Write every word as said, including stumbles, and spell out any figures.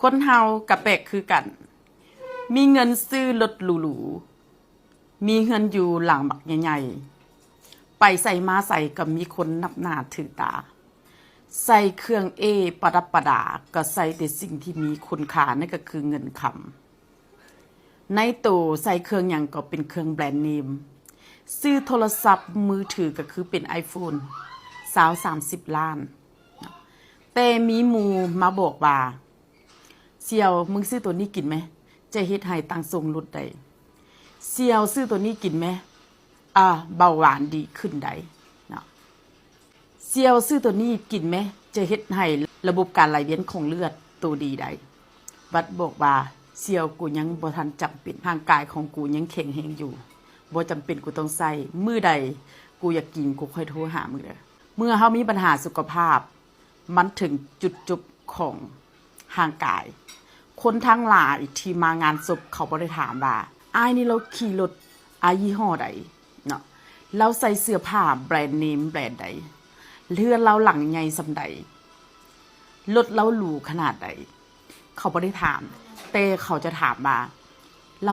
คนเฮาก็แปลกคือกัน มีเงินซื้อรถหรูๆ มีเฮือนอยู่หลังบักใหญ่ๆ ไปไสมาไสก็มีคนนับหน้าถือตา ใส่เครื่องเอประดับประดา ก็ใส่แต่สิ่งที่มีคุณค่า นั่นก็คือเงินคำ ในโตใส่เครื่องหยังก็เป็นเครื่องแบรนด์เนม ซื้อโทรศัพท์มือถือก็คือเป็น iPhone ซาวสามสิบล้าน แต่มีหมู่มาบอกว่า เสี่ยว มึงซื้อตัวนี้กินไหม จะเฮ็ดให้ตังค์ส่งลดได้ เสี่ยว ซื้อตัวนี้กินไหม อ่า เบาหวานดีขึ้นได้เนาะ เสี่ยว ซื้อตัวนี้กินไหม จะเฮ็ดให้ระบบการไหลเวียนของเลือดโตดีได้ บัดบอกว่า เสี่ยว กูยังบ่ทันจำเป็น ร่างกายของกูยังแข็งแรงอยู่ บ่จำเป็นกูต้องใช้ มื้อใดกูอยากกินกูค่อยโทรหามึงเด้อ เมื่อเฮามีปัญหาสุขภาพ มันถึงจุดจบของร่างกาย คนทั้งหลายที่มางานศพเขาบ่ได้ถามว่า อ้ายนี่ลาวขี่รถอ้ายยี่ห้อใดเนาะ ลาวใส่เสื้อผ้าแบรนด์เนมแบรนด์ใด เฮือนลาวหลังใหญ่ส่ำใด รถลาวหรูขนาดใด เขาบ่ได้ถาม แต่เขาจะถามว่า